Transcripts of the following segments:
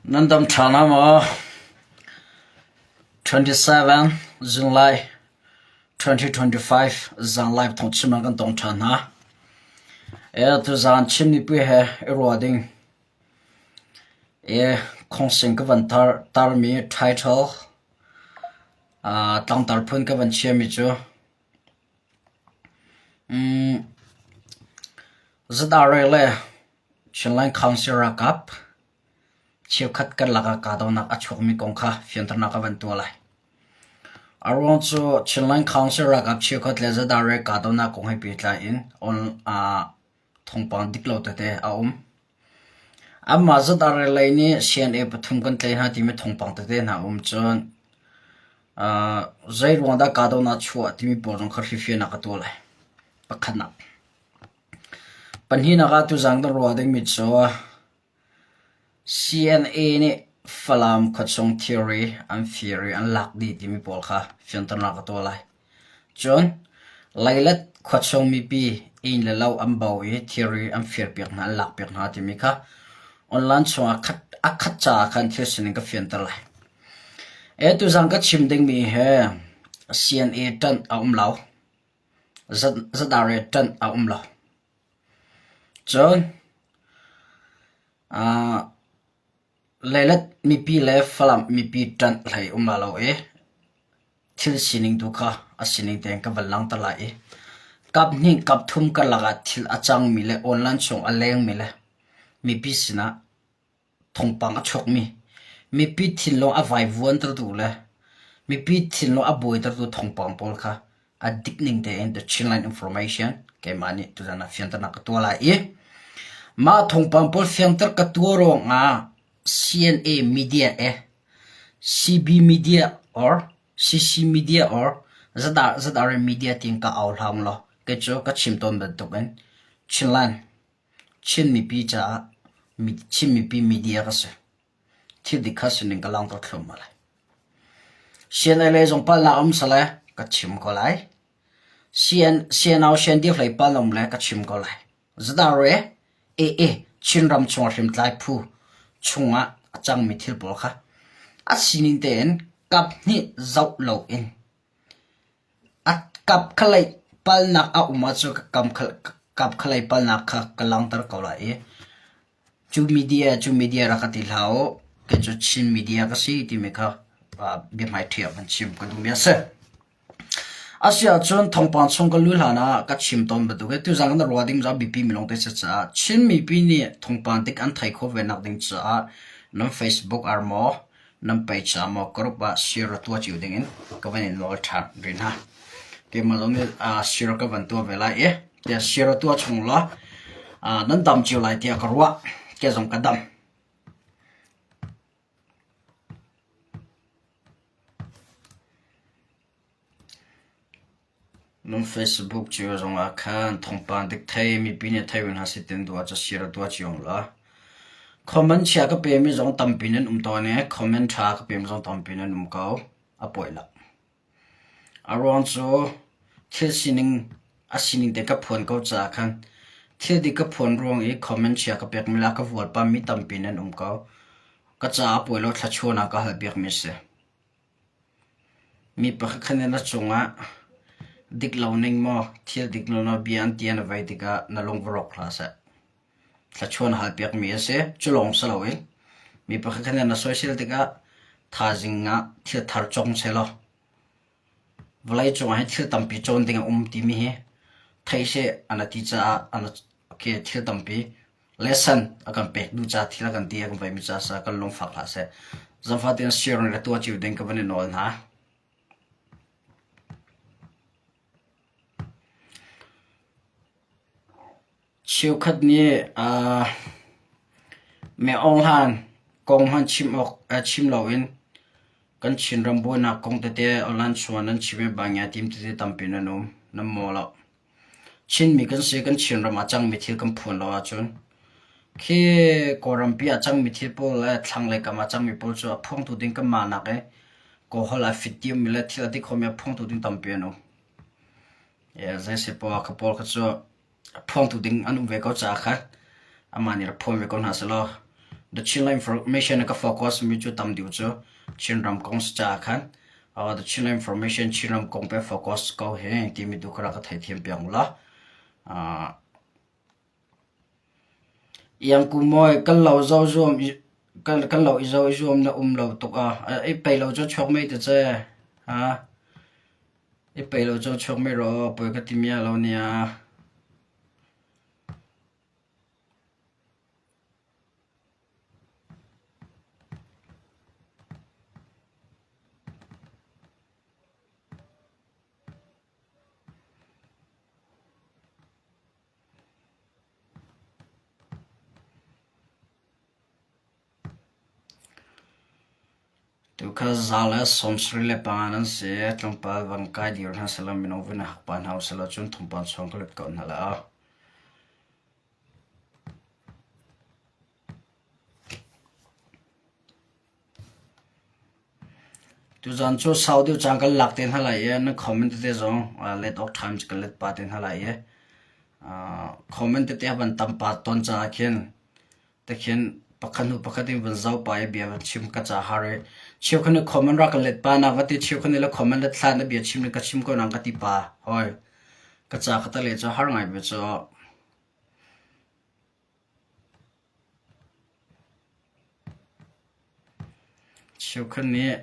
Nan dam ṭha na maw? 27 July 2025 zan live thawngchim ah kan tong ṭhan hna. E tuzaan Chin mipi he i ruah ding. E khawngsing ka van tar tarmi title uh, tlangtar phun ka van chiami cu um, ZRA le Chinland Council ralkap cheukhat kan lakah kahdohnak a chuakmi kong kha fianternak a van tuah lai. A ruang cu Chinland Council ralkap cheukhat le ZRA kahdohnak kong he pehtlai in on uh, thawngpang dik lo tete a um. Anmah ZRA lei nih CNA pathum kan tlaih hna timi thawngpang tete hna um cun uh, zei ruang dah kahdohnak chuah timi pawl zong kha hrifianak a tuah lai. Pakhatnak. Pahnihnak ah tuzaan kan ruah dingmi cu CNA nih Falam khuachung thilri an fir i an lak dih timi pawl kha fianternak a tuah lai. Cun Leilet khuachung mipi inn le lo an bo i thilri an firpiak hna an lakpiak hna timi kha online chungah a khat caah khan thil sining ka fianter lai. E tuzaan ka chim dingmi hi CNA ṭanh a um lo. Zadar i ṭanh a um lo. Cun Leilet mipi le Falam mipi ṭanh hlei um la lo i thil sining tu kha a sining tein ka van langhter lai i kap hnih kap thum karlak ah thil a cangmi le online chung a lengmi le mipi sinah thawngpang a chuakmi mipi thinlung a vaivuantertu le mipi thinlung a buaitertu thawngpang pawl kha a dik ning tein the Chinland Information keimah nih tuzan ah fianternak ka tuah lai i mah thawngpang pawl fianter ka tuah ruangah CNA media e CB media or CC media or ZRA media tiin ka au hlah law kei cu ka chim tawn bantukin Chinland Chin mipi caah Chin mipi media ka si. Thil dik kha sining ka langhter thluahmah lai. CNA lei zong palnak um sale ka chim ko lai. CN, CNO CNDF lei pal um le ka chim ko lai. Zadare AA Chinram chung hrimtlai phu chungah a cangmi thil pawl kha a sining tein kap hnih zoh loin A kapkhalei palnak a um ahcun kapkhalei palnak kha ka langhter ko lai i cu media cu media rak ka ti hlah u. Kei cu Chin media ka si timi kha biahmaiṭhi ah van chim ka duhmi a si. Asiahcun thawngpang chung ka luh hlan ah ka chim tawn bantuk hi tuzaan kan ruah ding cu a biapi mi lawngte si caah Chin mipi nih thawngpang dik an theih khawh ve nak ding caah nan Facebook ar maw nan page ah maw group ah share tuah cio ding in ka van in nawl ṭhan rih hna. Keimah zong nih share ka van tuah ve lai i tiah share tuah chung law nan dam cio lai tiah ka ruah. Ke zong ka dam. Nan Facebook cio zongah khan thawngpang dik thei mipi nih thei ve hna seh ti nan duh ahcun share tuah cio la. Comment chia ka pemi zong tampi nan um tawn i comment ṭha ka pemi zong tampi nan um ko. A pawi lo. A ruang cu thil sining a sining te ka phuan ko caah khan thil dik ka phuan ruang i comment chia ka pekmi le a ka vualpammi tampi nan um ko. Ka caah a pawi lo thlachuahnak ka halpiakmi a si. Mi pakhat nih na cungah dik lo ning maw, thil dik lo na bia an ti an vei tikah na lung va rawk hlah seh. Thluachuah na halpiakmi a si. Cu lawng si loin mi pakhat nih na soisel tikah thaizing ah thil thar cawng sehlaw vawlei cungah hin thil tampi cawn ding a um timi hi theih seh an ti caah okay, thil tampi lesson a kan pek duh ca thil a kan ti a kan veimi ca sa kan lungfak hlah seh. Zafa tein share le tuah cio ding ka van i nawl hna. Cheukhat nih uh, me ong hlan kong hman chim awk uh, chim loin kan Chinram buainak kong tete online chuan nan chim i bangya tim tete tampi nan um nan maw lo. Chinmi kan si kan Chinram ah cangmi thil kan phuan lo ahcun khi Kawlrampi ah cangmi thil pawl le thlanglei kam ah cangmi pawl cu a phuangtu ding kanmah nak i Kawlholh ah fit diomi le thil a ti khomi a phuangtu ding tampi an um. Zei si poah kha pawl kha cu a phuangtu ding an um ve ko caah khan amah nih rak phuan ve ko hna sehlaw. The Chinland Information ka focus mi cu tam deuh cu Chinram kong si caah khan The Chinland Information Chinram kong pe focus ko hi timi tu kha rak ka theithiam piak u law. Iangku mawi kan lo zo zuam kan lo i zo i zuam na um lo tuk a i pei lo cu chuak mei te ce ha i pei lo cu chuak mei ro poi ka ti mia lo nia. Tukhal za le 75 nan si. Tlawmpal van kai dir hna sehlaw minung vun i hak pah hna usih law cun thongpang chung ka lut ko hna lai. Tuzaan cu sau deuh caan kan lak te hna lai i nan comment tete zong let awk ṭha in kan let pah te hna lai i comment tete a van tam pah tawn caah khin tikhin pakhat hnu pakhat in van zoh pah i bia van chim ka ca har i cheukhat nih comment rak kan let pah nak va ti cheukhat nih le comment let hlah na bia chim ning ka chim ko nang ka ti pa hoi ka ca ka tale cu har ngai bia cu. Cheukhat nih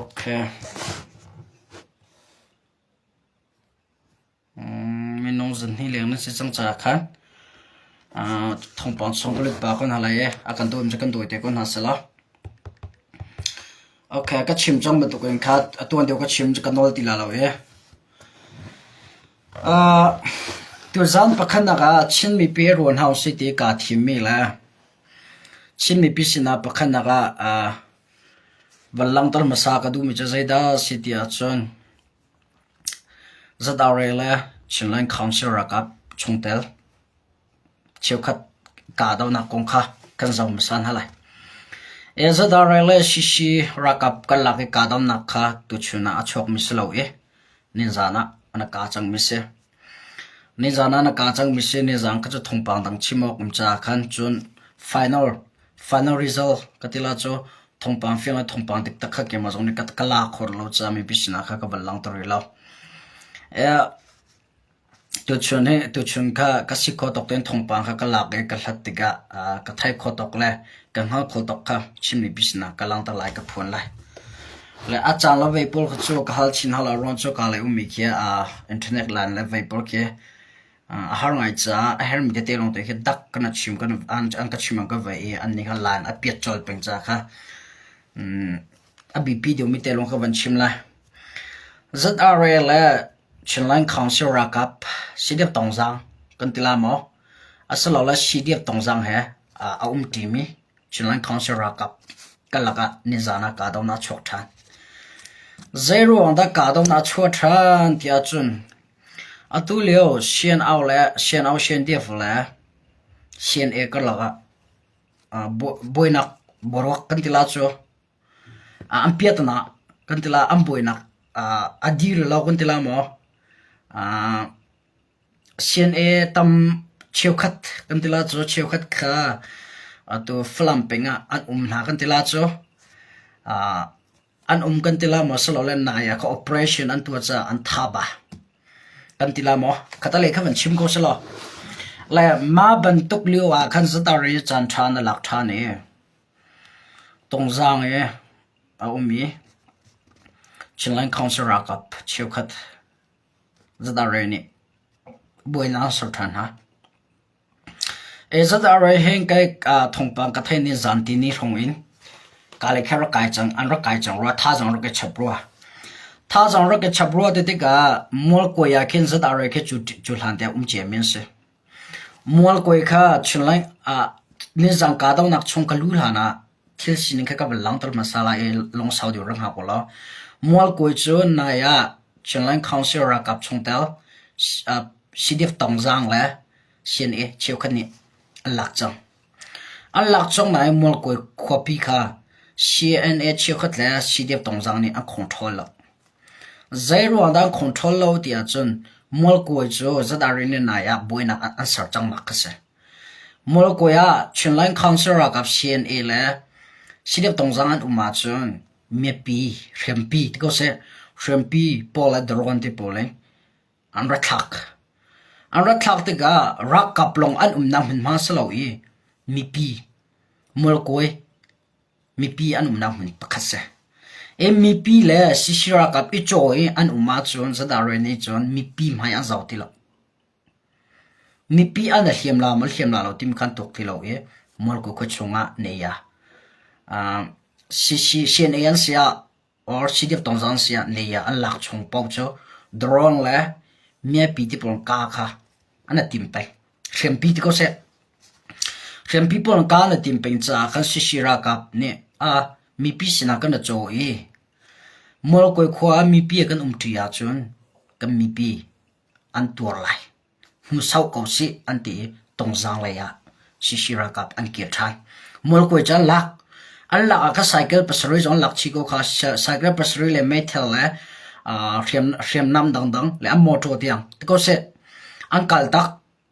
okay. Minung zunhnih leng nan si cang caah khan thawngpang chung ka lut pah ko hna lai i a kan dawi cu kan dawi te ko hna selaw. Okay, ka chim cang bantukin kha a tuan deuh ka chim cu ka nawl ti la lo i. Tuzaan pakhatnak ah Chin mipi ruan hau si ti kaa thimmi le Chin mipi sinah pakhatnak ah van langhter hmasa ka duhmi cu zeidah a si ti ahcun ZRA le Chinland Council ralkap chungtel cheukhat kahdohnak kong kha kan zoh hmasa hna lai. ZRA le CC ralkap karlak i kahdohnak kha tuchun ah a chuakmi si lo i nizaan ah an i kah cangmi si. Nizaan ah na kah cangmi si. Nizaan kha cu thawngpang dang chim awk um caah khan cun final final result ka ti la cu thawngpang fiang le thawngpang dik tak kha keimah zong nih ka la khor lo caah mipi sinah kha ka van langhter rih lo. Tuchun hi tuchun kha ka si kho tawk tein thawngpang kha ka lak i ka hlat tikah ka thei kho tawk le ka hngal kho tawk kha Chin mipi sinah ka langhter lai ka phuan lai. Le a caan le vei pawl kha cu ka hal chin hal ruang cu ka le ummi khi internet line le vei pawl khi a har ngai caah a hermi tete lawng te khi dak kan chim kan an ka chim an ka vei i an nih kha line a piat colh peng caah kha a biapi deuhmi te lawng ka van chim lai. ZRA le Chinland Council ralkap CDF Tongzang kan ti la maw? Asilole CDF Tongzang he a um ṭimi Chinland Council ralkap kan lakah nizaan ah kahdohnak a chuak ṭhan. Zeiruang dah kahdohnak a chuah ṭhan ti ahcun atu lio CNO le CNO CNDF le CNA karlak ah buainak boruak kan ti la cu an piatana kan ti la an buainak a dir lo kan ti la maw CNA tam cheukhat kan ti la cu cheukhat kha atu Falam peng ah an um hna kan ti la cu an um kan ti la maw silole nai ah kha operation an tuah caah an tha ba kan ti la maw khatalei kha van chim ko selaw le mah bantuk lio ah khan zatari caan ṭha na lak ṭhan i Tungzang i a um i Chinland Council ralkap cheukhat ZRA nih buainak an ser ṭhan hna. ZRA hi kai thawngpang ka theih ni zan tini hrawng in ka le kha rak kai cang an rak kai cang rua thazaang rak i chap rua. Thazaang rak i chap rua ti tikah Mualkawi ah khin ZRA khi cu cu hlan te um ciami an si. Mualkawi kha Chinland ah nizang kahdohnak chung ka luh hlan ah thil sining kha ka van langhter hmasa lai i lungsau deuh rak hngak ulaw. Mualkawi cu nai ah Chinland Council ralkap chungtel CDF Tongzaang le CNA cheukhat nih an lak cang. An lak cang nain Mualkawi khuapi kha CNA cheukhat le CDF Tongzaang nih an control lo. Zeiruang dah an control lo ti ahcun. Mualkawi cu Zadari ni nai ah buainak an ser cangnak kha si. Mualkawi ah Chinland Council ralkap CNA le CDF Tongzang an um ahcun mipi hriampi ti ko seh hriampi pawl le drone ti pawl in an ra thlak. An ra thlak tikah ralkap lawng an umnak hmunhma si lo i mipi Mualkawi mipi an umnak hmun pakhat si. I mipi le CC ralkap i caw i an um ahcun Zadare nih cun mipi hmai an zoh ti lo. Mipi an i hliam la maw hliam la lo timi kha an tuak ti lo i Mualku khua chungah nei ah CC CNA an si ah or CDF tongzang an si ah nei ah an lak chung paoh cu drone le miapi ti pawl ka kha an i tim peng. Hriampi ti ko seh. Hriampi pawl ka na tim peng caah khan Sisi ralkap nih a mipi sinah kan i caw i Mualkawi khua ah mipi kan umṭi ahcun kan mipi an tuar lai. Hnu sau ko sih an ti i Tongzang lei ah Sisi ralkap an kir ṭhan. Mualkawi cu an lak. An lak ah kha cycle pasarih zong an lak chih ko kha. Cycle pasarih le meithal le hriam, hriamnam dangdang le an motor tiang ti ko seh. An kal tak.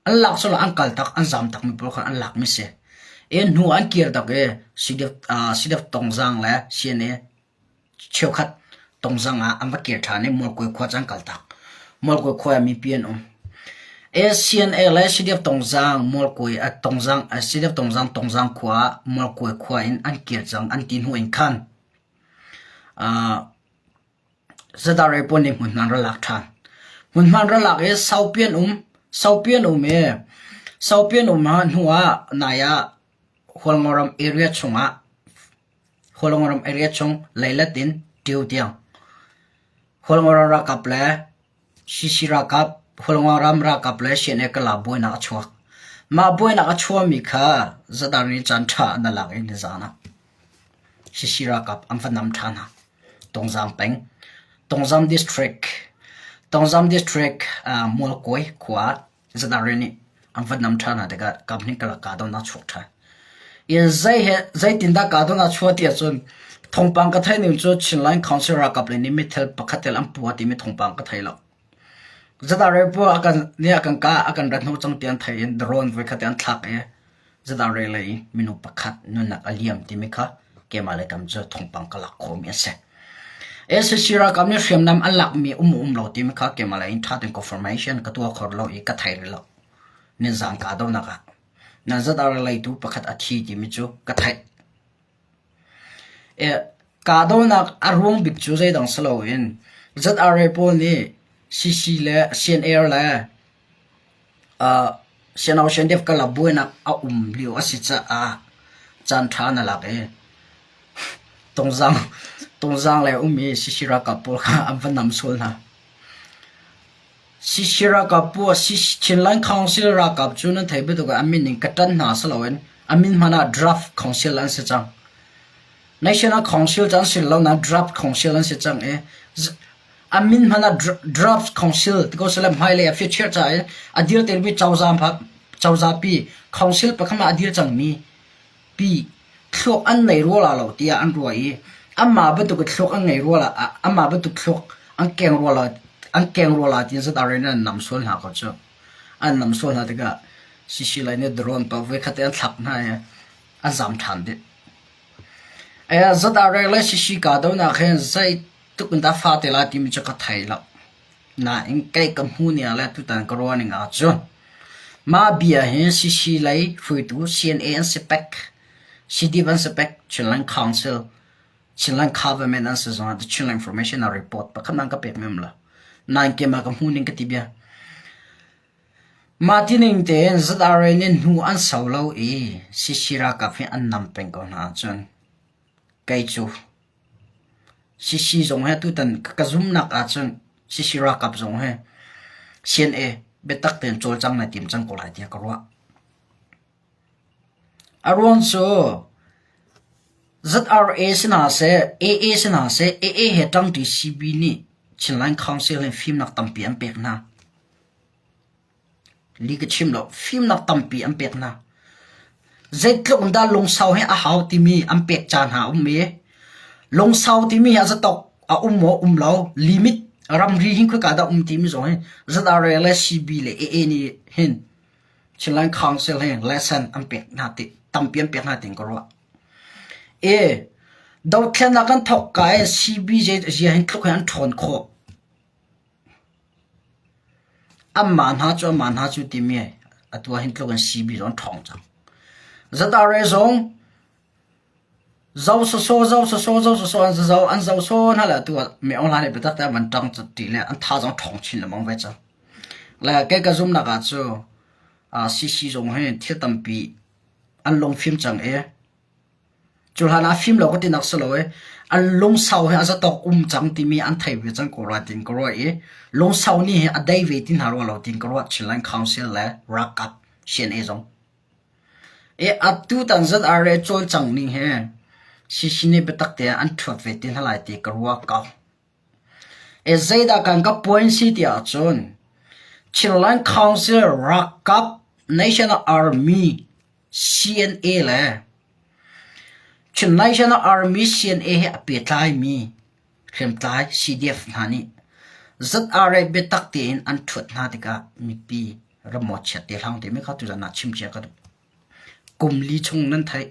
An lak sawh an kal tak, an zam takmi pawl kha an lakmi si. I hnu an kir tak i CDF, CDF Tongzang le CNA cheukhat Tongzang ah an va kir ṭhan i Mualkawi khua cu an kal tak. Mualkawi khua ah mipi an um. CNA le CDF Tongzang Mualkawi Tongzang CDF Tongzang Tongzang khua ah Mualkawi khua in an kir cang an ti hnu in khan Zadare pawl nih hmunhma an ra lak ṭhan. Hmunhma an ra lak i saupi an um. Saupi an um i saupi an um hnu ah nai ah Hualngoram area chungah Hualngoram area chung leilet in Ṭio tiang Hualngoram ralkap le CC ralkap, Hualngoram ralkap le CNA Kala buainak a chuak. Mah buainak a chuahmi kha zadar nih caan ṭha an lak i nizaan ah CC ralkap an va nam ṭhan hna. Tongzang peng, Tongzam district, Tongzam district uh, Mualkawi khua zadar nih an va nam ṭhan hna tikah kaphnih karlak kahdohnak a chuak ṭhan. I zei he zeitindah kahdohnak a chuah ti ahcun thawngpang ka theih ning cu Chinland Council ralkap lei nih meithal pakhat tel an puah timi thawngpang ka thei lo. Zadar pu a kan nih a kan kah a kan rat hnu cang ti an thei in drone voikhat te an thlak i zadar lei minung pakhat nunnak a liam timi kha keimah le kam cu thawngpang ka lak khawhmi a si. SAC ralkap nih hriamnam an lakmi um um lo timi kha keimah lei in ṭha tein confirmation ka tuah kho lo i ka thei rih lo. Nizaan kahdohnak ah nan ZR leitu pakhat a thi timi cu ka theih. Kahdohnak a ruang bik cu zeidang si loin ZRA pawl nih CC le CNA le CNO CNDF karlak buainak a um lio a si caah caanṭha na lak i Tungzang Tungzang lei a um i CC ralkap pawl kha an va nam sual hna. CC ralkap pawl Chinland Council ralkap cu nan theih bantuk in an min in ka ṭanh hna si loin a min hmanh ah Draft Council an si cang. National Council cu an si lo nain Draft Council an si cang i a min hmanh ah Draft Council ti ko seh hmailei ah future ca i a dir termi cozah cozahpi council pakhat ah a dir cangmi pi thluak an nei rua la lo tiah an ruah i anmah bantuk thluak an ngei rua la anmah bantuk thluak an keng rua la an keng rua la tiin zat in an nam sual hna ko cu an nam sual hna tikah CC lai nih drone pa voikhat te an thlak hna i an zam ṭhan dih. ZRA le CC kahdohnak hin zeitluk in dah fa te lai timi cu ka thei lo. Nain kei ka hmuh ning le tutan ka ruah ning ahcun mah bia hi CC lei hruaitu CNA an si pek, CDF an si pek, Chinland Council, Chinland Government an si zongah The Chinland Information ah report pakhat hmanh ka pek mi um lo. Nain keimah ka hmuh ning ka ti bia. Mah tining tein ZRA nih hnu an sau lo i CC ralkap hi an nam peng ko hna ahcun kei cu CC zong he tutan ka zumnak ahcun CC ralkap zong he CNA biatak tein cawlcang na tim cang ko lai tiah ka ruah. A ruang cu ZRA si hna seh, AA si hna seh, AA he ṭangṭi CB nih Chinland Council hin fimnak tampi an pek hna. Li ka chim lo, fimnak tampi an pek hna. Zeitluk in dah lungsau hi a hau timi an pek caan hna a um i lungsau timi hi a zatawk a um maw um lo limit. Ramri hin khoika dah um timi zong hi ZRA le CB le AA nih hin Chinland Council hi lesson an pek hna ti tampi an pek hna tiin ka ruah. E dothlennak kan thawk ka i CBJ zia hin tluk hin an ṭhawn khawh. Anmah hna cu anmah hna cu timi atu ah hin tluk in CB zong an ṭhawng cang. ZRA zong Zo sawsawh zo sawsawh zo sawsawh an zo an zo saw hna le atu ah mi Aung Hlaing nih biatak te an van ṭang ti le an thazaang ṭhawng chin lengmang ve cang. Le kei ka zumhnak ah cu CC zong hi thil tampi an lungfim cang i cu hlan ah fim lo ka tinak si lo i an lungsau hi a zatawk um cang timi an thei ve cang ko rua tiin ka ruah i lungsau nih hi a dei ve ti hna rua lo tiin ka ruah Chinland Council le ralkap CNA zong. Atutan ZRA cawlcangh ning hi CC nih biatak tein an ṭhuat ve te hna lai ti ka ruah ko. Zeidah kan ka point si ti ahcun Chinland Council ralkap National Army CNA le Chin National Army CNA he a pehtlaimi hriamtlai CDF hna nih ZRA biatak tein an ṭhuat hna tikah mipi ramawchiat te hlang timi kha tuzan ah chim cia ka duh. Kum li chung nan theih.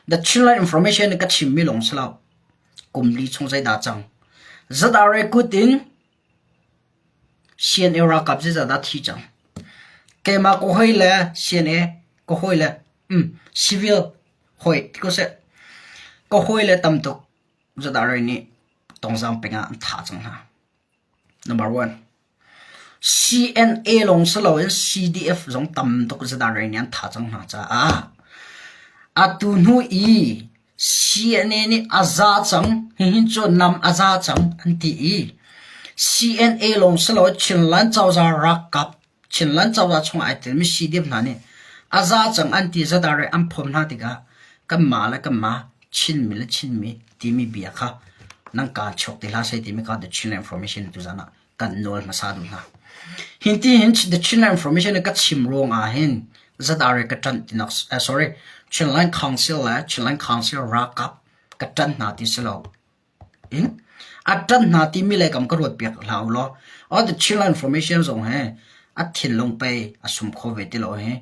The Chinland Information nih ka chimmi lawng si lo. Kum li chung zeidah cang. ZRA kut in CNA ralkap zeizah dah thi cang. Keimah ka hawi le CNA ka hawi le um, civil hawi ti ko seh. Ka hawi le tam tuk ZRA nih tongzang peng ah an thah cang hna. Number one. CNA lawng si loin CDF zong tam tuk ZRA nih an thah cang hna caah atu hnu i CNA nih a za cang hihin cu nam a za cang an ti i CNA lawng si loin Chinland cozah ralkap Chinland cozah chung ai telmi CDF hna nih a za cang an ti ZRA an phom hna tikah kanmah le kanmah Chinmi le Chinmi timi bia kha nan kaa chuak ti hlah seh timi kha The Chinland Information tuzan ah kan nawl hmasa duh hna. Hinti hin The Chinland Information ka chim ruang ah hin ZRA ka ṭanh tinak eh, sorry Chinland Council le Chinland Council ralkap ka ṭanh hna ti si lo in a ṭanh hna timi lei kam ka ruat piak hlah u law oh The Chinland Information zong he a thinlung pei a sum kho ve ti lo hi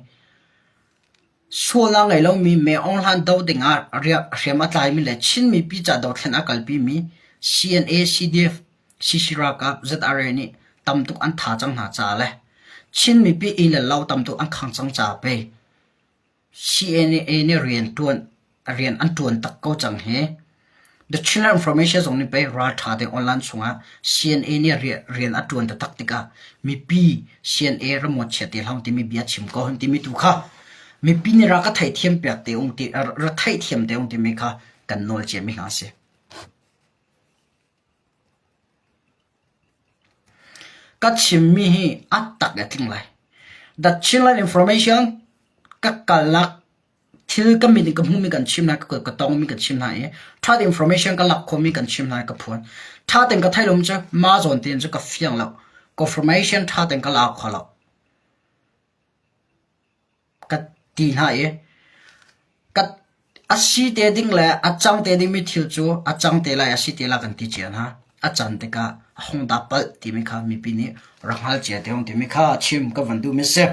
Sualnak ngei lomi Me Aung Hlan doh dingah hriam a tlaimi le Chin mipi ca dothlen a kalpimi CNA, CDF, CC ralkap, ZRA nih tamtuk an tha cang hna caah le Chin mipi inn le lo tamtuk an khang cang caah pei CNA nih rianṭuan rian an ṭuan tak ko cang hi. The Chinland Information zong nih pei ralṭha tein online chungah CNA nih rian a ṭuan taktak tikah mipi CNA ramawt chia te hlah timi bia chim ko hen timi tu kha mipi nih ra ka theithiam piak te ung ti ra theihthiam te ung timi kha kan nawl ciami hna a si. Ka chimmi hi a tak a tling lai. The Chinland Information ka kalnak thil ka mit in ka hmuhmi kan chim hna ka tongmi kan chim hna i ṭha information ka lak khawhmi kan chim hna i ka phuan. Ṭha tein ka theih lo cu mah zawn tein cu ka fiang lo. Confirmation ṭha tein ka la kho lo. Ka ti hna i ka a si te ding le a cang te dingmi thil cu a cang te lai a si te lai kan ti cia hna. A can tikah a hung dah palh timi kha mipi nih rak hngal cia te hung timi kha chim ka van duhmi si.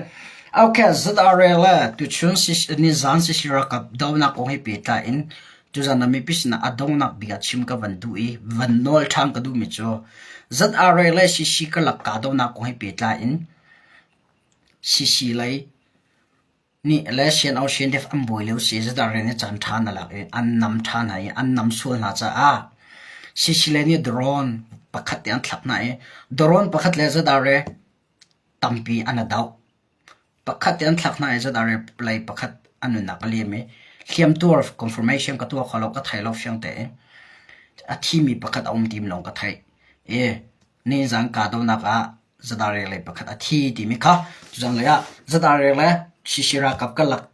Okay, ZRA le tuchun nizan sisi ralkap donak kong he pehtlai in tuzan na mipi sinah a donghnak bik ah chim ka van duh i van nawl ṭhan ka duhmi cu ZRA le CC karlak kahdohnak kong he pehtlai in CC lei nih le Sian Ocean Def an buai lio si ZRA nih caan ṭha na lak i an nam ṭha hna i an nam sual hna caah CC lei nih drone pakhat te an thlak hna i drone pakhat le ZRA tampi an i doh. Pakhat te an thlak hna i ZRA lei pakhat a nunnak a liam i hliamtuar confirmation ka tuah kho lo ka thei lo fiang tein a thimi pakhat a um tim lawng ka theih i nizan kahdohnak ah ZRA lei pakhat a thi timi kha tuzan lei ah ZRA le CC ralkap karlak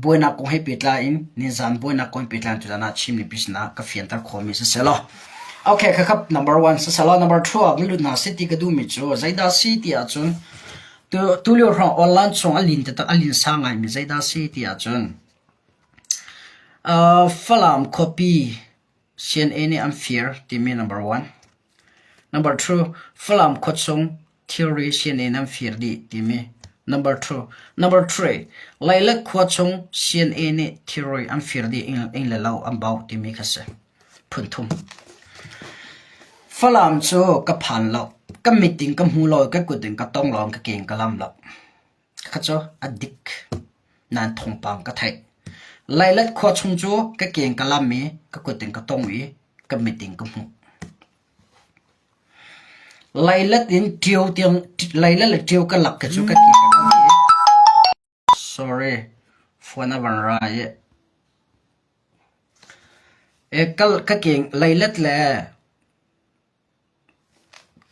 buainak kong he pehtlai in nizan buainak kong he pehtlai in tuzan ah Chin mipi sinah ka fianter khawhmi siselaw Okay, khakap number one siselaw number two ah kan lut hna si ti ka duhmi cu zeidah si ti ahcun tu tulio hrawng online chung a lin taktak a lin sa ngaimi zeidah si ti ahcun uh, Falam khuapi CNA nih an fir timi number one. Number 2, Falam khuachung thilri CNA nan fir dih timi. Number 2. Number 3, Leilet khua chung CNA nih thilri an fir dih ing le lo an bauh timi kha si. Phun thum. Falam cu ka phan lo. Ka mit in ka hmu lo, ka kut in ka tong lo, ka ke in ka lam lo. Kha cu a dik. Nain thawngpang ka theih. Leilet khua chung cu ka ke in ka lam i ka kut in ka tong i ka mit in ka hmuh. Leilet in ṭio tiang leilet le ṭio ka lak khi cu ka ke ka kal i sorry phone a van ra i e kal ka ke leilet le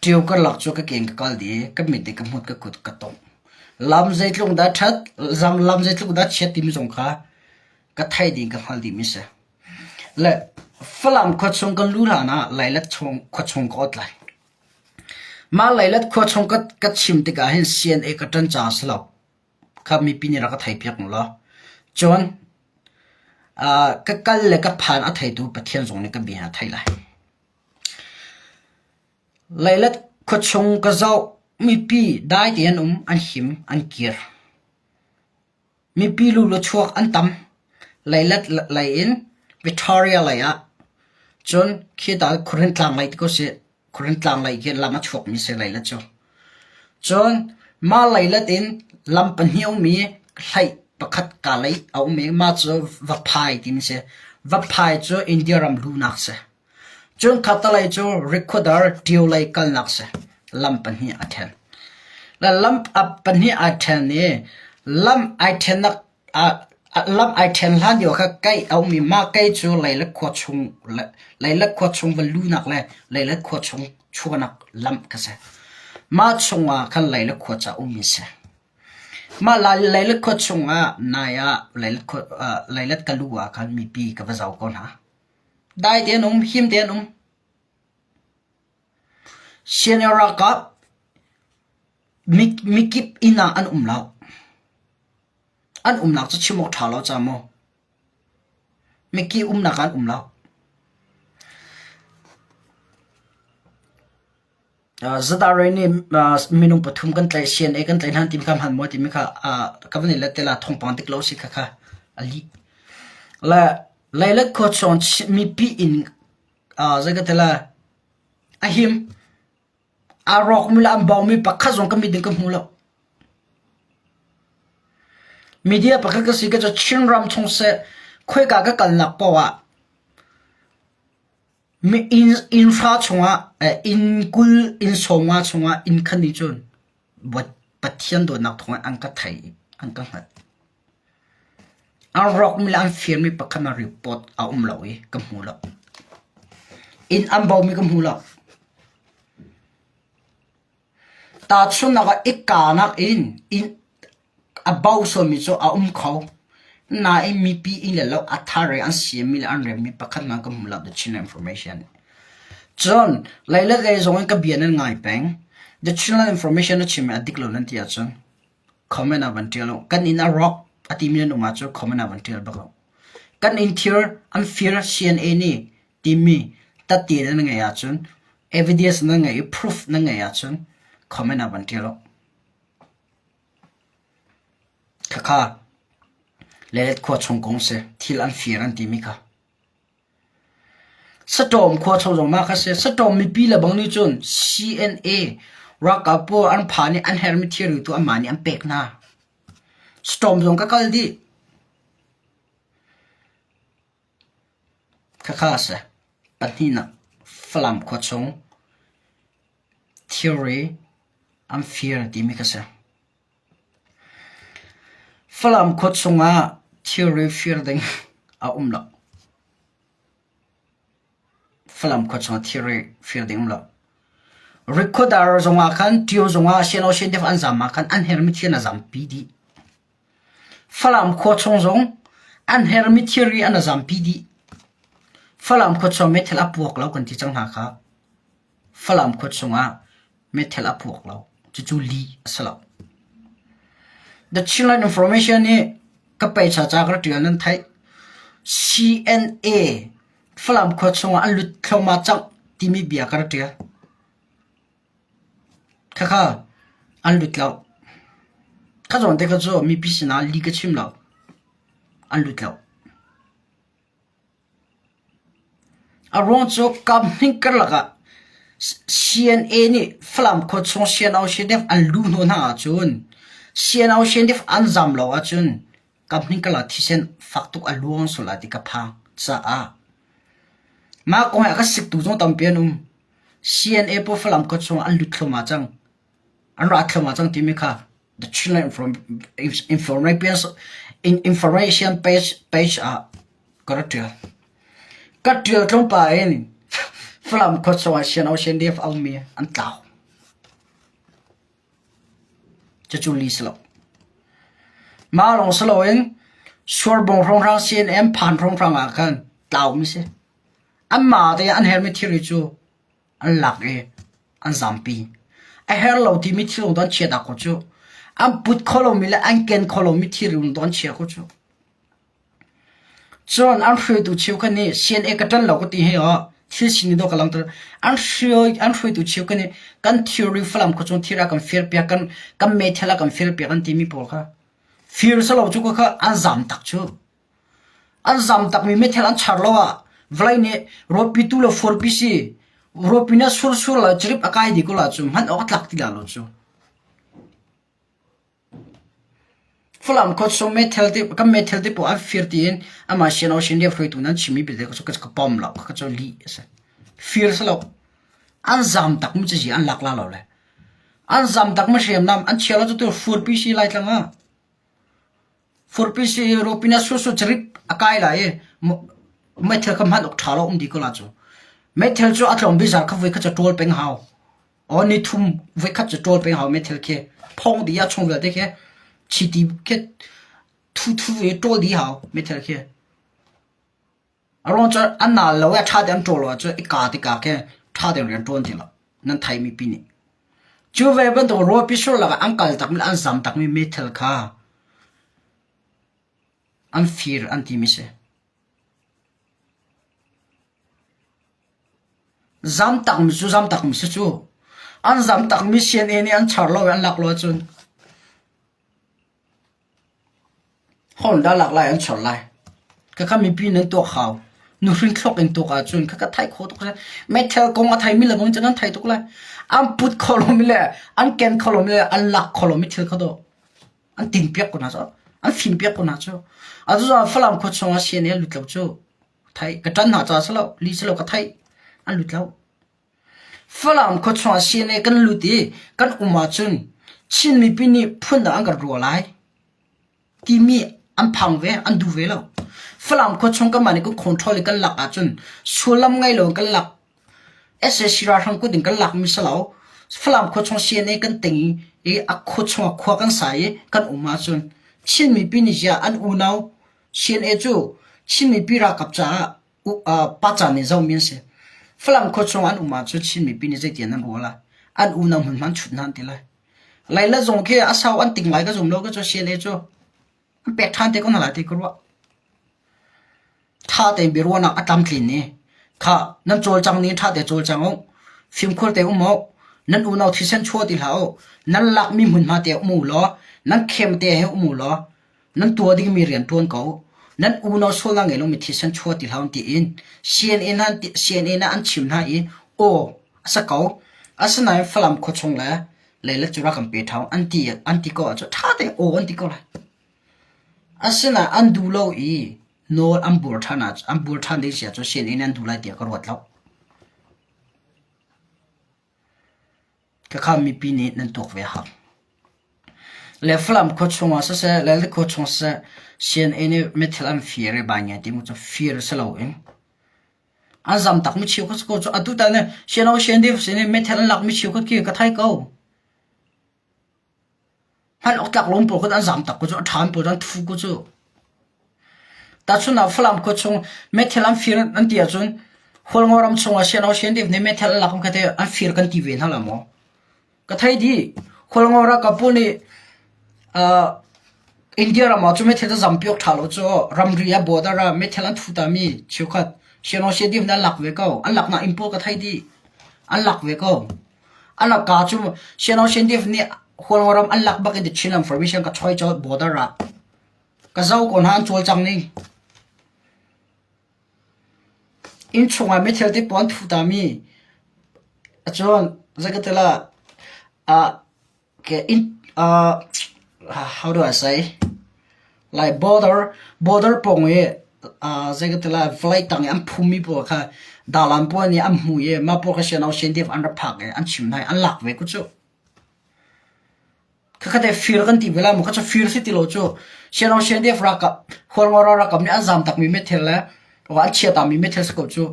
Ṭio karlak cu ka ke in ka kal dih i ka mit i ka hmut ka kut ka tongh. Lam zeitluk dah ṭhat, lam zeitluk dah chiat timi zong kha ka theih dih ka hngalh dihmi si. Le Falam khua chung kan luh hlan ah Leilet chung khua chung ka ot lai. Mah Leilet khua chung ka, ka chim tikah hin CNA ka ṭan caah si lo. Kha mipi nih rak ka theipiak mu law. Cun uh, ka kal le ka phan a theitu Pathian zong nih ka bia a theih lai. Leilet khuachung ka zoh. Mipi dai tein an um, an him, an kir. Mipi lu le chuak an tam. Leilet lei in Victoria lei ah cun khita Khuarin tlang lei ti ko sih. Khuarin tlang lei khi lam a chuakmi si leilet cu. Cun mah leilet in lam pahnih a um i hlei pakhat ka lei a um i mah cu Vaphai timi si. Vaphai cu India ram lunak si. Cun khattelei cu Rikhuadar ṭio lei kalnak si. Lam pahnih aa ṭhen. Le lam pahnih aa ṭhen i lam ai ṭhennak lam ai ṭhen hlan lio kha kei a um i mah kei cu Leilet khua chung Leilet khua chung va luhnak le Leilet khua chung chuahnak lam kha si. Mah chungah khan Leilet khua ca ummi si. Mah Leilet khua chungah nai ah Leilet ka luh ah khan mipi ka va zoh ko hna. Dai tein um, him tein um. Senior ralkap mikip inn ah an um lo. An umnak cu chim awk ṭha lo ca mu. Miki umnak ah an um lo. Zadarei nih minung pathum kan tlaih, CNA kan tlaih hna timi kha hman maw timi kha ka van i let te la thawngpang dik lo si kha kha a lih. Le Leilet khua chung mipi inn zei ka ti lai a him. Aa rawkmi le an baumi pakhat zong ka mit in ka hmu lo. Media pakhat ka si ka cu Chinram chung seh khuaika ka kalnak paoh ah Inn hra chungah inn 20 inn 50 chungah inn khat nih cun Pathian dawtnak thawngin an ka theih i an ka hngalh. An rawkmi le an firmi pakhat hmanh report a um lo i ka hmu lo. Inn an bomi ka hmu lo. Tahchunhnak ah ika nakin inn A bo sualmi cu a um kho. Nain mipi inn le lo a thar i an siammi le an remmi pakhat hmanh ka hmu lo The Chin Information. Cun lei le lei zong in ka bia nan ngai peng. The Chinland Information na chimmi a dik lo nan ti ahcun comment ah van ṭial u. Kan inn a rawk a timi nan um ahcun comment ah van ṭial bak u. Kan inn thir an fir CNA nih timi tate nan ngeih ahcun evidence nan ngeih i proof nan ngeih ahcun comment ah van ṭial u. Khakha Leilet khua chung kong si. Thil an fir an timi kha. Saṭawm khua chung zong mah kha si. Saṭawm mipi le bang nih cun CNA ralkap pawl an phan i an herhmi thilri tu anmah nih an pek hna. Saṭawm zong ka kal dih. Khakha a si. Pahnihnak Falam khua chung thilri an fir timi kha si. Falam khua chungah thilri fir ding a um lo. Falam khua chungah thilri fir ding um lo. Rikhuadar zongah khan Ṭio zongah Siano Siandef an zam ah khan an hermi thil an zampi dih. Falam khua chung zong an hermi thilri an zampi dih. Falam khua chung meithal a puak lo kan ti cang hna kha. Falam khua chungah meithal a puak lo. Cucu lih a si lo. The Chinland Information nih ka peicha ca ka ṭial nan theih. CNA Falam khua chungah an lut thluahmah cang timi bia ka rak ṭial. Khakha an lut lo. Kha zawn te kha cu mipi sinah li ka chim lo. An lut lo. A ruang cu kaphnih karlak ah CNA nih Falam khua chung CNO CNF an luh hnawh hna ahcun CNO CNF an zam lo ahcun kaphnih karlak thisen fak tuk a luang sual lai ti ka phang caah mah kong hi a ka siktu zong tampi an um. CNA pawl Falam khua chung an lut thluahmah cang. An ra thluahmah cang timi kha The Chinland Information page ah ka rak ṭial. Ka ṭial tlawmpal in Falam khua chungah CNO CNDF a ummi an tlau. Cucu li si lo. Mah lawng si loin Suarbung hrawnghrang CNM phan hrawnghrang ah khan tlaumi si. Anmah te an herhmi thilri cu an lak i an zampi. A her lo timi thil an chia dah ko cu. An put kho lomi le an ken kho lomi thil an chia ko cu. Cun an hruaitu cheukhat nih CNA ka ṭan lo ka ti hi aw thil sining dawh ka langhter. An hruai an hruaitu cheukhat nih kan thilri Falam khuachung thil a kan firpiak kan kan meithal a kan firpiak an timi pawl kha fir salo cu kha an zam tak cu. An zam takmi meithal an char lo ah vawlei nih rawpi tu le furpi si rawpi nih a sursur le cirip a kai dih ko la cu hman awk a tlak ti la lo cu. Falam khuachung meithal te kan meithal te pawl an fir tiin amah sian ocean lio hruaitu nan chimmi biate cu ka pom lo ka cu lih a si. Fir si lo. An zam takmi cazi an lak la lo le. An zam takmi hriamnam an chia lo cu tu furpi si lai tlang ah. Furpi si rawpi na susu carip a kai lai i meithal kha hman awk ṭha lo um dih ko la cu. Meithal cu a tlawm bizar kha voi khat cu ṭawl peng hau. Aw ni thum voi khat cu ṭawl peng hau meithal khi. Phong dih a chung vialte khi chiti khi thu thu i ṭawl dih hau meithal khi. A ruang cu an naal lo i a ṭha tein an ṭawl lo ahcun i kaa tikah khin ṭha tein rian ṭuan ti lo nan theimi pi nih. Cu ve bantuk rawlpi sur lakah an kal takmi le an zam takmi meithal kha an fir an timi si. Zam takmi cu zam takmi si cu. An zam takmi CNA nih an char lo i an lak lo ahcun Honda lak lai an chor lai. Khakha mipi nan tuak hau. Nuhrin thluak in tuak ahcun khakha thai kho tuk. Meithal kong a thaimi le bang cun an thai tuk lai. An put kho lomi le an ken kho lomi le an lak kho lomi thil kha dawh. An tin piak ko hna cu. An fim piak ko hna cu. Atu zong Falam khua chung ah CNA lut lo cu. Thai ka ṭan hna ca si lo, li si lo ka thai. An lut lo. Falam khua chung ah CNA kan lut i kan um ahcun Chin mipi nih phundang an kan ruah lai timi an phang ve, an duh ve lo. Falam khua chung kanmah nih kan control i kan lak ahcun sullam ngei lo in kan lak. Sac ralhrang kut in kan lakmi si lo. Falam khua chung CNA kan ting i a khua chung ah khua kan sa i kan um ahcun Chin mipi nih ziah an unau CNA cu Chin mipi ralkap caah pacan nih zohmi an si. Falam khua chung an um ahcun Chin mipi nih zeiti an ruah lai? An unau hmunhma an chut hna an ti lai. Laila zong khi a sau an ting lai ka zum lo ka cu CNA cu an pek ṭhan te ko hna lai ti ka ruah. Ṭha tein biaruahnak a tlamtlin i kha nan cawlcang ning ṭha te cawlcang u. Fimkhur te um u. Nan unau thisen chuah ti hlah u. Nan lakmi hmunhma te um u law nan khem te he um u law Nan tuah dingmi rian ṭuan ko. Nan unau sualnak ngei lomi thisen chuah ti hlah tiin CNN ah an chim hna i aw a si ko. Asinain Falam khuachung le Leilet cu rak kan pe ṭhao an ti an ti ko ahcun ṭha tein aw an ti ko lai. Asinain an duh lo i nawl an bur ṭhan ah an bur ṭhan ding si ahcun CNN an duh lai tiah ka ruat lo. Khakha mipi nih nan tuak ve hau. Le Falam khua chungah siseh, Lailet khua chung siseh, CNA nih meithal an fir i bai ngai ti mu cu fir si loin an zam takmi cheukhat si ko cu atu tan CNO CNDF sin i meithal an lakmi cheukhat khi ka thai ko. Hman awk tlak lawm pawl kha an zam tak ko cu a ṭha pawl an thu ko cu. Tahchunhnak Falam khua chung meithal an fir an ti ahcun Hualngo ram chungah CNO CNDF nih meithal an lak kha te an fir kan ti ve hna la maw? Ka thei dih. Hualngo ralkap pawl nih uh, India ram ah cu meithal cu zampi awk ṭha lo cu ramri ah border ah meithal an thu tami cheukhat CNO CNDF nih an lak ve ko. An laknak inn pawl ka thei dih. An lak ve ko. An rak ka cu Siano Shendif nih Hualngoram an lak bak in the Chinland Formation ka choi colh border ah. Ka zo ko hna an cawlcang ning. Inn chungah mithil te pawl an thu tami. Cun zeikatila ah in uh, how do I say like border border pawng i uh, zeikatila vawlei tang i an phummi pawl kha dalan pawl nih an hmu i mah pawl kha siano sian an rak phak i an chim hna i an lak ve ku cu. Khakhat he fir kan ti ve lai maw? Kha cu fir si ti lo cu. Siano CNDF ralkap, Hualngo ralkap nih an zaam takmi meithal le an chia tami meithal si ko cu.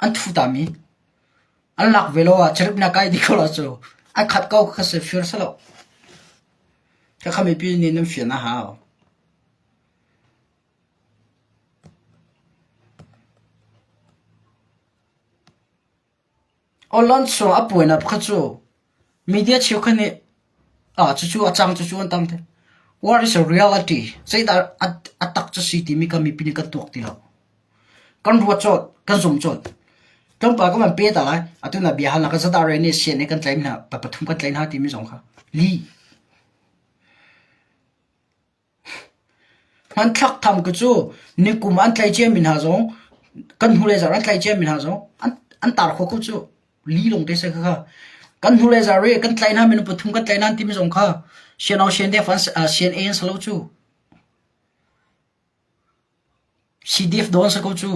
An thu tami. An lak ve lo ah charip na kai dih ko lo cu. An khat ko kha si fir si lo. Khakha mipi nih nan fian a hau. Awlawng chung a puainak pakhat cu media cheukhat nih ah cucu a cang cucu an tam ti. What is a reality? Zeidah a tak cu si timi kha mipi nih kan tuak ti lo. Kan ruat colh, kan zum colh. Tlawmpal kan van pe ta lai. Atu na bia halnak kan zadar nih CNA kan tlaih hna, pa pathum kan tlaih hna timi zong kha lih. Hmanthlak tham ka cu nikum an tlaih ciami hna zong kan hnulei zarh an tlaih ciami hna zong an tar kho ko cu. Li lawng te si khakha. Kan hnulei zarh i kan tlaih hna minung pathum kan tlaih hna an timi zong kha CNO CNDF an CNA an si lo cu. CDF dawn si ko cu.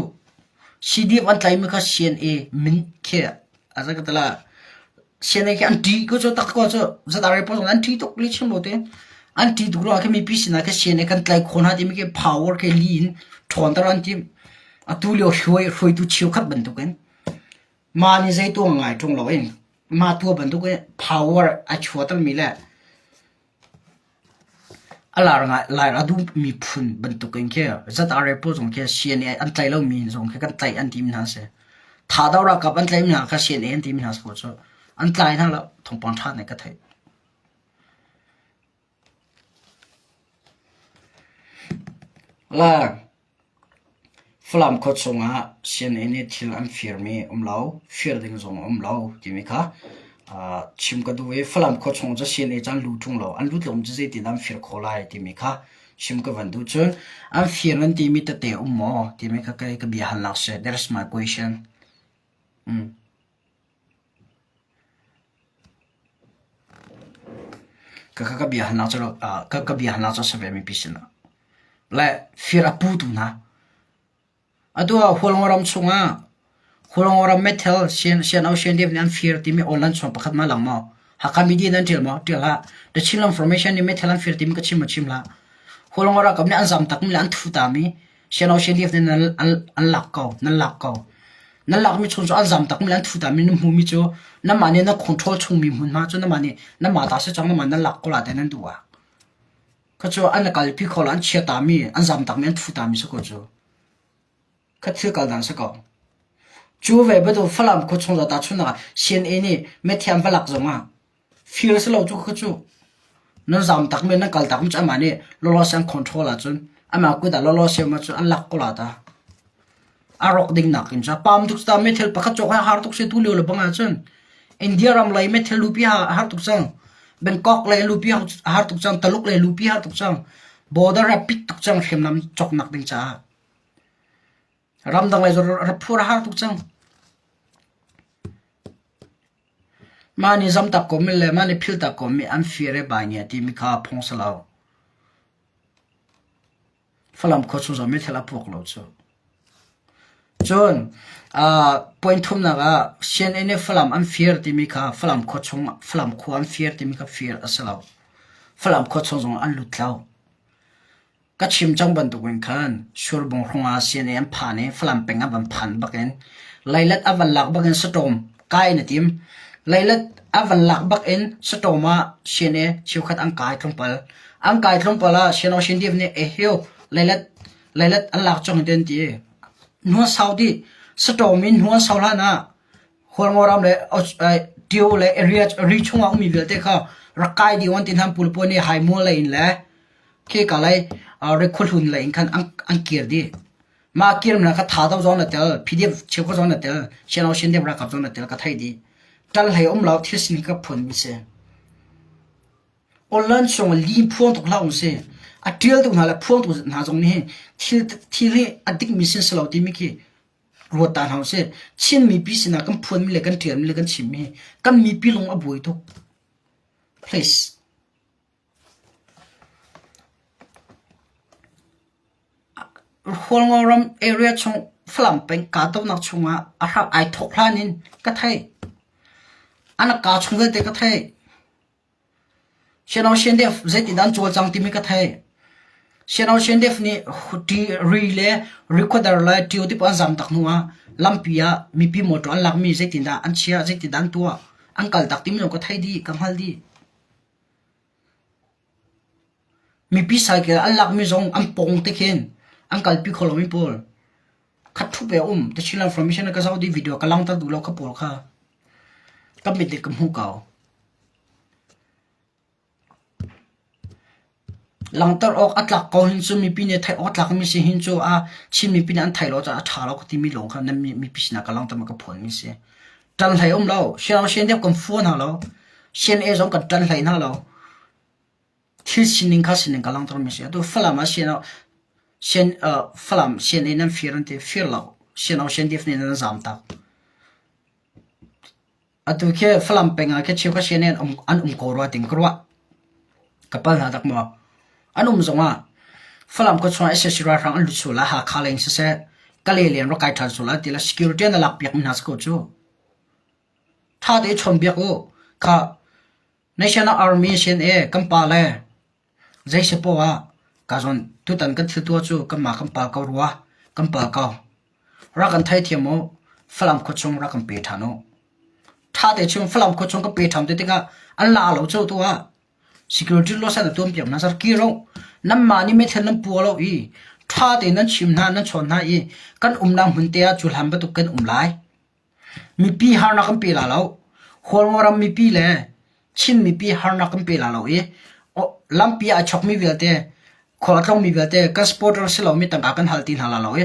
CDF an tlaihmi kha CNA min khi a za ka ti la. CNA khi an ṭih ko cu tak ko cu. ZRA pawl zong an ṭih tuk lih chim lo te. An ṭih tuk ruangah khin mipi sinah khin CNA kan tlaih khawh hna timi khi power khi li in ṭhawnter an timh. Atu lio hruai hruaitu cheukhat bantukin mah nih zei tuah ngai ṭung loin mah tuah bantukin power a chuahtermi le A lar ngai lai a duh miphun bantukin khi ZRA pawl zong khi CNA an tlaih lomi zong khi kan tlaih an timi hna a si. Thado ralkap an tlaihmi hna kha CNA an timi hna si ko cu. An tlai hna lo thawngpang ṭha nih ka theih. La Falam khua chungah sianginn i thil an firmi um lo, fir ding zong a um lo timi kha chim ka duh i Falam khua chung cu sianginn cu an lut ṭung lo. An lut lo cu zeitindah an fir khawh lai timi kha chim ka van duh. Cun an fir nan timi tete um maw timi kha kei ka bia halnak si. That is my question. Mm. Ka ka bia halnak cu ka ka bia halnak cu a si ve mipi sinah. Le fir a putu hna. Atu ah Hualngoram chungah Hualngoram meithal Sian Ocean Dam nih an fir timi online chuang pakhat ma lang maw? Hakha media nan ṭial maw? Ṭial hlah. The Chinland Formation nih meithal an fir timi ka chim maw chim hlah. Hualngo ralkap nih an zam takmi le an thu tami Sian Ocean Dam nih nan an lak ko, nan lak ko. Nan lakmi chung cu an zam takmi le an thu tami nan hmumi cu nanmah nih nan control chungmi hmunhma cu nanmah nih nanmah ta si cang nanmah nan lak ko la ti nan duh ah. Kha cu an kalpi kho lo, an chia tami, an zam takmi, an thu tami si ko cu. Kha thil kal dan si ko. Cu ve bantuk Falam khua chung zong tahchunhnak ah CNA nih methiam va lak zong ah fir si lo cu kha cu nan zam takmi nan kal takmi cu amah nih lawlaw an control ahcun amah kut ah lawlaw siam ahcun an lak ko la ta. A rawk ding nakin cu a pam tuk ta meithal pakhat cawk hi a har tuk si tu lio le bang ahcun India ram lei meithal lupi a har tuk cang. Bangkok lei lupi a har tuk cang. Taluk lei lupi a har tuk cang. Border a pit tuk cang hriamnam cawknak ding caah. Ramdang lei zong rak phur a har tuk cang. Mah nih zamtak ko mi le mah nih philtak ko mi an fir i bai ngia timi kha phung si lo. Falam khua chung zong meithal a puak lo cu. Cun point thumnak ah CNA nih Falam an fir timi kha Falam khua chung Falam khua an fir timi kha fir a si lo. Falam khua chung zong an lut lo. Ka chim cang bantukin khan Surbung hrawng ah CNA an phan i Falam peng ah van phan bakin Leilet a van lak bakin Satawm kai na tim. Leilet a van lak bakin Satawm ah CNA cheukhat an kai tlawmpal. An kai tlawmpal ah CNO Shindiv nih eheu leilet leilet an lak cang ti an ti. Hnuan sau dih. Satawm in hnuan sau hlan ah Hualngoram le Tio le area ri chungah ummi vialte kha rak kai dih an ti hna pulpua nih Haimual lei in le khika lei Rekhuahlun lei in khan an kir dih. Mah kirnak kha Thado zong na tel, PDF cheukhat zong na tel, Siano Shin Dep ralkap zong na tel ka theih dih. Ṭal hlei um lo thil sining ka phuanmi si. Online chung li phuang tuk hlah ung si. A ṭial tuk hna le phuang tuk hna zong nih hin thil thil hi a dikmi sin si lo timi khi ruat ta hna usih. Chin mipi sinah kan phuanmi le kan ṭialmi le kan chimmi hi kan mipi lung a buai tuk. Please. Hualngoram area chung Falam peng kahdohnak chungah a hrak ai thawk hlan in ka theih. An kaa chung vialte ka theih. Sianau zeitindah an cawlcang timi ka theih. Sianau nih ri le recorder le ṭio ti pawl an zam tak hnuah lampi ah mipi mawṭaw an lakmi zeitindah an chiah, zeitindah an tuah, an kaltak timi zong ka theih dih, ka hngalh dih. Mipi cycle an lakmi zong an pong te khin an kalpi kho lomi pawl khat ṭhup e a um. The Chinland Formation ka zoh dih video ka langhter duh lo kha pawl kha ka mit nih ka hmuh ko. Langhter awk a tlak ko hin cu mipi nih theih awk a tlakmi si hin cu a Chin mipi nih an theih lo caah a ṭha lo ka timi lawng kha nan mipi sinah ka langhter ma ka phuanmi si. Ṭan hlei um lo. Siang sian deuh kan fuan hna lo. Sian e zong kan ṭan hlei hna lo. Thil sining kha sining ka langhter mi si. Atu Falam ah sian sian Falam sian e nan fir an ti fir lo. Sian o sian dif nih nan zam tak. Atu khi Falam peng ah khi cheukhat sian e an um ko rua ting ka ruah. Ka pal hna dak maw? An um zong ah Falam khua chung ah sac ralhrang an lut sual ah Hakha lei in siseh Kalay lei in rak kai ṭhan sual ah ti le security an lak piak mi hna si ko cu. Ṭha tein chawnbiak u. Kha National Army CNA kan pa le zei si poah ah ka zawn tutan kan thil tuah cu kanmah kan pal ko rua kan pal ko. Rak kan theithiam u. Falam khua chung rak kan pe ṭhan u. Ṭha te chung Falam khua chung kan pe ṭhan te tikah an la lo cu tu ah Security lawsan a tuampiak hna kir u. Nanmah nih meithal nan pua lo i ṭha tein nan chim hna, nan chawn hna i kan umnak hmun te ah cu hlan bantuk kan um lai. Mipi harnak kan pe la lo. Hualngoram mipi le Chin mipi harnak kan pe la lo i lampi ah a chokmi vialte, khual a tlawngmi vialte kan supporter si lomi tangka kan hal ti hna la lo i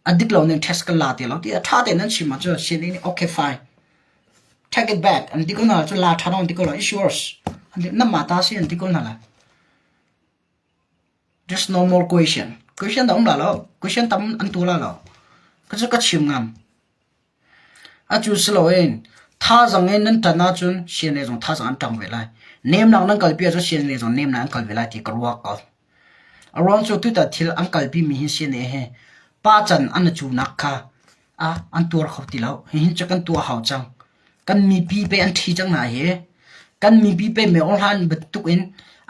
a dik lo ning test kan la ti lo ti a ṭha tein nan chim ahcun CNA nih okay fine take it back an ti ko hna cu la ṭha an ti ko la it's yours an ti namah ta si an ti ko hna la there's no more question question da um la lo question tam an tu la lo ka cu ka chim ngam Atu si loin thazaang in nan ṭan ahcun CNA zong thazaang an ṭang ve lai. Nemnak nan kalpi ahcun CNA zong nemnak an kal ve lai ti ka ruah ko. A ruang cu tutan thil an kalpimi hi CNA hi pa can an i cunak kha a an tuar kho ti lo. Hihin cu kan tuah hau cang. Kan mipi pei an ṭhi cang hna hi. Kan mipi pei Myo Hlan bantuk in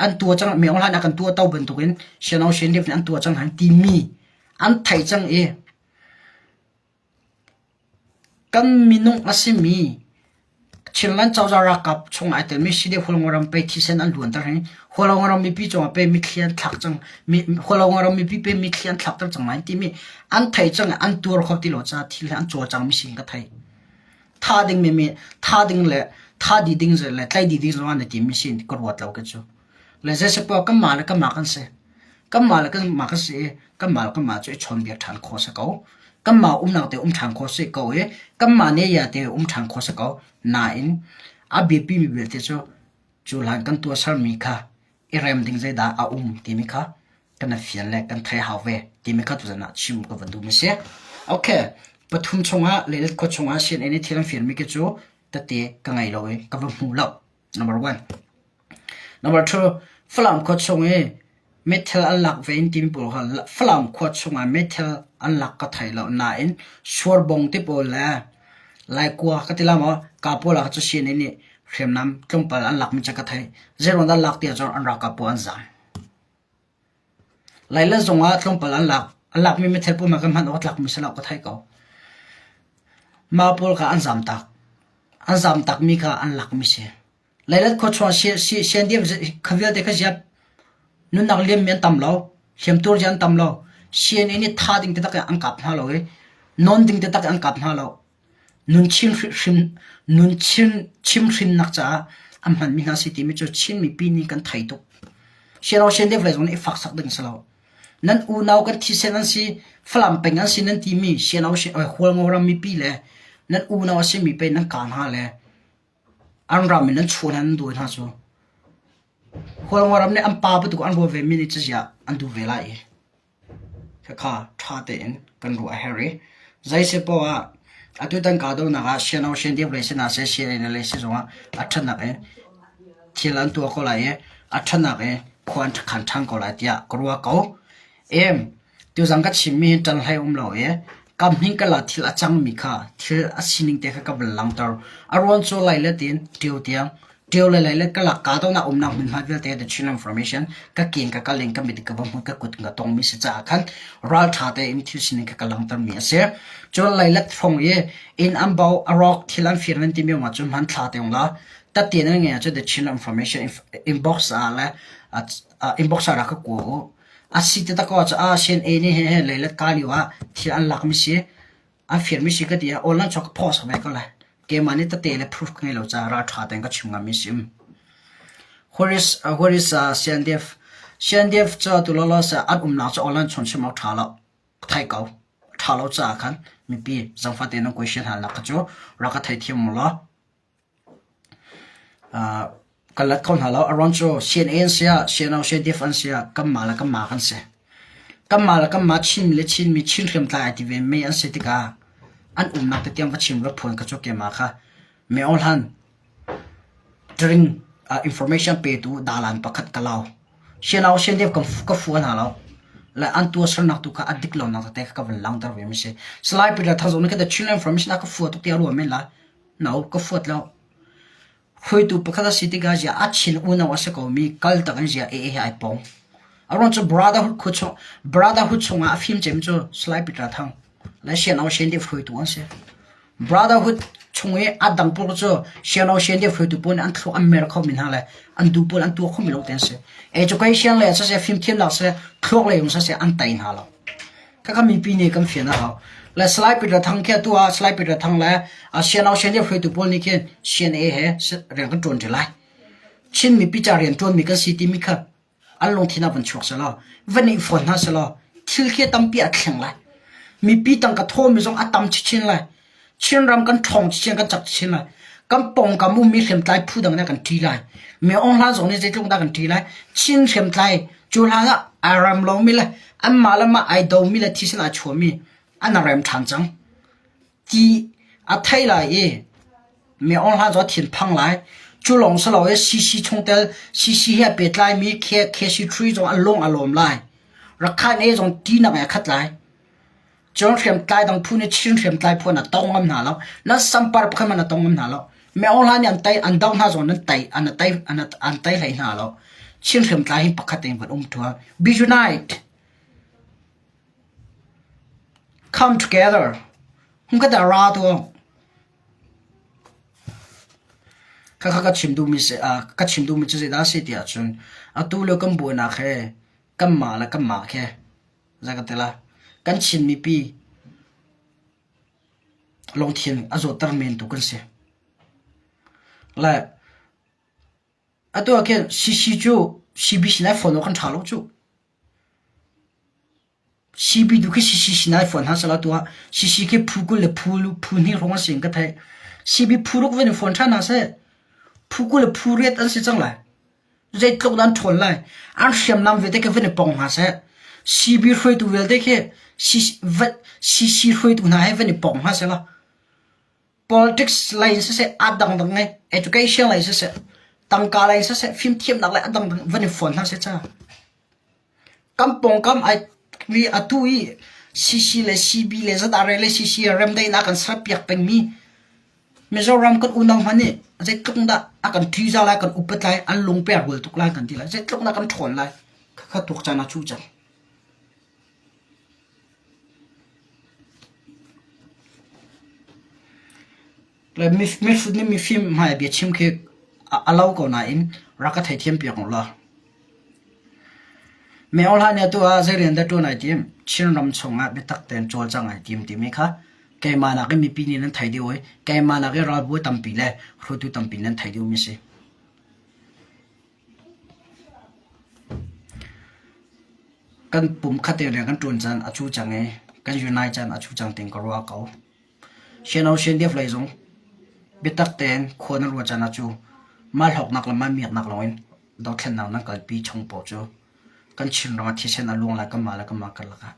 an tuah cang Myo Hlan a kan tuah to bantuk in Shanong Shendiv nih an tuah cang hna timi an theih cang i Kan minung a simi Chinland cozah ralkap chung ai telmi CDF Hualngoram pei thisen an luanter hi Hualngoram mipi cungah pei mitthli an thlak cang Hualngoram mipi pei mitthli an thlakter cang lai timi an thei cang i an tuar kho ti lo caah thil hi an cawlcangmi si in ka thei. Tha ding mi tha ding le tha di ding le tlai di ding zong an i timi si in ka ruat lo ka cu. Le zeisepoah kanmah le kanmah kan si. Kanmah le kanmah kan si i kanmah le kanmah cu i chawnbiak ṭhan khawh a si ko. Kanmah umnak te um ṭhan khawh a si ko i kanmah nih ya te um ṭhan khawh a si ko. Nain a biapimi vialte cu cu hlan kan tuahsermi kha i rem ding zeidah a um timi kha kan i fian le kan thei hau ve timi kha tuzan ah chim ka van duhmi si. Okay, pathum chungah Leilet khua chungah CNA nih thil an fianmi khi cu tete ka ngei lo i ka va hmu lo. Number one. Number two, Falam khua chung i meithal an lak ve in timi pawl kha Falam khua chungah meithal an lak ka thei lo nain suarbong te pawl le laikua ka ti la maw ka pawl ah cu CNA nih hriamnam tlawmpal an lakmi cu ka thei. Zeiruang dah an lak ti ahcun an ralkap pawl an zaam. Laila zongah tlawmpal an lak. An lakmi meithal pawl hmanh kan hman awk a tlakmi si lo ka thei ko. Mah pawl kha an zaamtak. An zaamtakmi kha an lakmi si. Leilet khuachuah siandiam kha vialte kha ziap nunnak liammi an tam lo. Hliamtuar zia an tam lo. CNA nih tha ding taktak in an kap hna lo i non ding taktak in an kap hna lo. Nun chimhrim nun chimhrinnak caah an hmanmi hna si timi cu Chin mipi nih kan thei tuk. Siano siandeuh lei zong nih i faksak ding si lo. Nan unau kan thisen an si, Falam peng an si nan timi siano Hualngo ram mipi le nan unau a simi pei nan kaa hna le. An ram in an chuah hna an dawi hna cu. Hualngo ram nih an pa bantuk an ruah vemi nih cazia an duh ve lai i khakha ṭha tein kan ruah a herh i zei paoh ah atutan kahdohnak ah siano siandiap lei si hna seh sianginn lei si zongah a ṭhatnak in thil an tuah ko lai i a ṭhatnak in khua an khan ṭhan ko lai tiah ka ruah ko. Em Tuzang ka chimmi hi ṭan hlei um lo i kam hning kal ah thil a cangmi kha thil a sining te kha ka van langhter. A ruan cu Lailet in Ṭio tiang, Ṭio le Lailet karlak kahdohnak umnak hmunhma vialte the Chin Information ka ke ka kal in ka mit ka va hmu ka kut ka tongmi si caah khan ralṭha tein thil sining kha ka langhtermi a si. Cun Lailet hrawng i inn an bau, a rawk, thil an fir nan timi ruangah cun hmanthla te ung la tatte nan ngei ahcun the Chin Information inbox ah le inbox ah rak ka kua u. A si taktak ko ahcun ah CNA nih he leilet ka lio ah thil an lakmi si, an firmi si ka ti ah online chuak ka post ve ko lai. Keimah nih tete le proof ka ngei lo caah ralṭha tein ka chim ngammi si. Where is uh, where is uh, CNDF? CNDF cu tu lawlaw sa an umnak cu online chon chim awk ṭha lo. Thai ko. Ṭha lo caah khan mipi zangfah tein nan question halnak kha cu rak ka theithiam mu law. Kan let kho hna lo. A ruang cu CNA an si ah, CNO, CNDF an si ah kanmah le kanmah kan si. Kanmah le kanmah Chin le Chinmi Chin hriamtlai ai ti ve mi an si tikah an umnak te tiang va chim va phuan ka cu keimah kha meohlan drink information petu dalan pakhat ka lau. CNO, CNDF ka fuan hna lo. Le an tuahsernak tu kha a dik lonak tete kha ka van langhter ve mi si. Salai Peter Thazung nih kha the Chin information a ka fua tuk tiah ruah men lai. No, ka fuat lo. Hruaitu pakhat a si tikah ziah a chin unau a si komi kal tak in ziah AA he ai pong. A ruang cu brotherhood khu chung brotherhood chungah a fim cem cu Salai Peter Thang le Sian Sian Deuh hruaitu an si. Brotherhood chung i a dang pawl cu Sian Sian Deuh hruaitu pawl nih an thluak an mer khomi hna le an duh pawl an tuah khomi lo te an si. Education le siseh fimthiamnak siseh thluak lei zong siseh an tei hna lo. Khakha mipi nih kan fian a hau. Le Salai Peter Thang khi atu ah Salai Peter Thang le CNO CNDF hruaitu pawl nih khin CNA he rian kan ṭuan ṭi lai. Chin mipi ca rian ṭuanmi kan si timi kha an lungthin ah van chuak selaw, van i fawn hna selaw, thil khi tampi a thleng lai. Mipi tangka thawmi zong a tam chinchin lai. Chinram kan ṭhawng chinchin kan cak chinchin lai. Kan pawngkam ummi hriamtlai phu dang nih kan ṭi lai. Mi Aung Hla zong nih zeitluk dah kan ṭi lai. Chin hriamtlai cu hlan ah ai rem lomi le anmah le mah ai domi le thisen ai chuahmi an rem ṭhan cang. Ti a thei lai i Mi Aung Hla cu a thinphang lai. Cu lawng si lo i CC chungtel CC he a pehtlaimi KC3 zong an lung a lawm lai. Rakhine A zong ṭihnak in a khat lai. Cun hriamtlai dang phu nih Chin hriamtlai phu an tong ngam hna lo. Nan sampar pakhat hmanh a tong ngam hna lo. Meo hla nih an tei an doh hna zong nan tei an tei an an tei hlei hna lo. Chin hriamtlai hi pakhat in van um ṭhual. Be unite. Come together. Hung ka ra tu. Khakha ka chim duhmi si ka chim duhmi cu zeidah a si ti ahcun atu lio kan buainak he kanmah le kanmah khi Zei ka ti lai? Kan Chin mipi lungthin a zawtter men tu kan si. Le atu ah khin CC cu CB sin ai phone kan ṭha lo cu. CB tu khi CC sin ai phone hna sala tu ah CC khi phu 20 le phu phu hnih hrawng a si in ka theih. CB phu ruk van in phone ṭhan hna seh. Phu 20 le phu riat an si cang lai. Zeitluk dah an ṭhawn lai? An hriamnam vialte khi van i pong hna seh. CB hruaitu vialte khi CC hruaitu hna he van i pong hna seh law politics lei in siseh, a dangdang lei, education lei siseh, tangka lei siseh, fimthiamnak lei a dangdang van i fon hna seh ca. Kan pawngkam ai mi atu i CC le CB le ZRA le CC remdaihnak kan serpiak pengmi Mizoram kan unau hmanh nih zeitluk dah a kan ṭihzah lai, kan upat lai, an lungpe a rual tuk lai kan ti lai. Zeitluk dah kan ṭhawn lai. Khakha tuak caan ah cu cang. Le mihrut nih mifim hmai biachim khi a lo ko nain rak ka theithiam piak u law. Meo hlah nih atu ah zei rian dah ṭuan ai tim? Chinram chungah biatak tein cawlcang ai tim timi kha keimah nakin mipi nih nan thei deuh i keimah nakin ralbawi tampi le hruaitu tampi nan thei deuhmi a si. Kan pum khat in rian kan ṭuan caan a cu cang i kan unite caan a cu cang tiin ka ruah ko. Siano Siandiaf lei zong. Biatak tein khua nan ruah caan ah cu mah hlawknak le mah miaknak lawngin dothlennak nan kalpi chung paoh cu kan Chinram ah thisen a luang lai kanmah le kanmah karlak ah.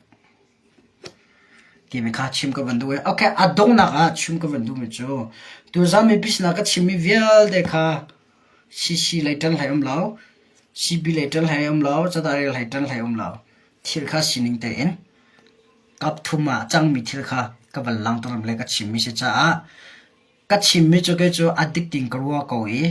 Timi kha chim ka van duh i okay a donghnak ah chim ka van duhmi cu tuzan mipi sinah ka chimmi vialte kha CC lei ṭan hlei um lo, CB lei ṭan hlei um lo, catarel hlei ṭan hlei um lo. Thil kha sining tein kap thum ah cangmi thil kha ka van langhter le ka chimmi si caah Ka chimmi cu kei cu a dik tiin ka ruah ko i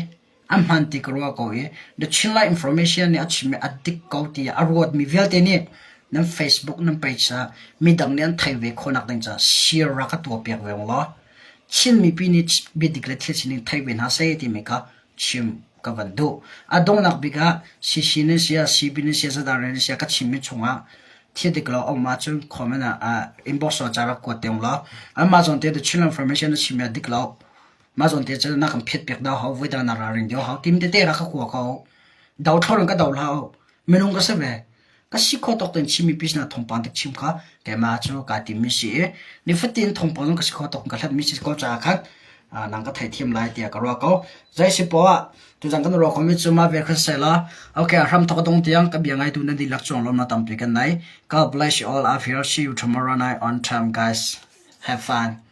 a hmaan ti ka ruah ko i The Chinland Information nih a chimmi a dik ko tiah a ruatmi vialte nih nan Facebook nan page ah midang nih an theih ve khawhnak ding caah share rak ka tuahpiak ve ung law Chin mipi nih biadik le thil sining thei ve hna seh timi kha chim ka van duh. A donghnak bik ah CC nan si ah CB nan si ah zadar nan si ah ka chimmi chungah thil dik lo a um ahcun comment ah inbox ah ca rak kuat te ung law anmah zawn te The Chinland Information na chimmi a dik lo. Mah zawn te cu na kan phiat piak dau hau voi dang na ralring deuh hau tim tete rak ka kua ko. Do thlor in ka do hlah u. Minung ka si ve. Ka si khawh tawk tein Chin mipi sinah thawngpang dik chim kha keimah cu kaa timmi si i nifatin thawngpang zong ka si khawh tawk in ka hlatmi si ko caah khan nang ka theithiam lai tiah ka ruah ko. Zei si poah ah tuzan kan ruah khomi cu mah ve kha seh law okay a hram thawk a dong tiang ka bia ngaitu nan dihlak cung lawmnak tampi kan nei. God bless you all. I'll see you tomorrow night on time guys. Have fun.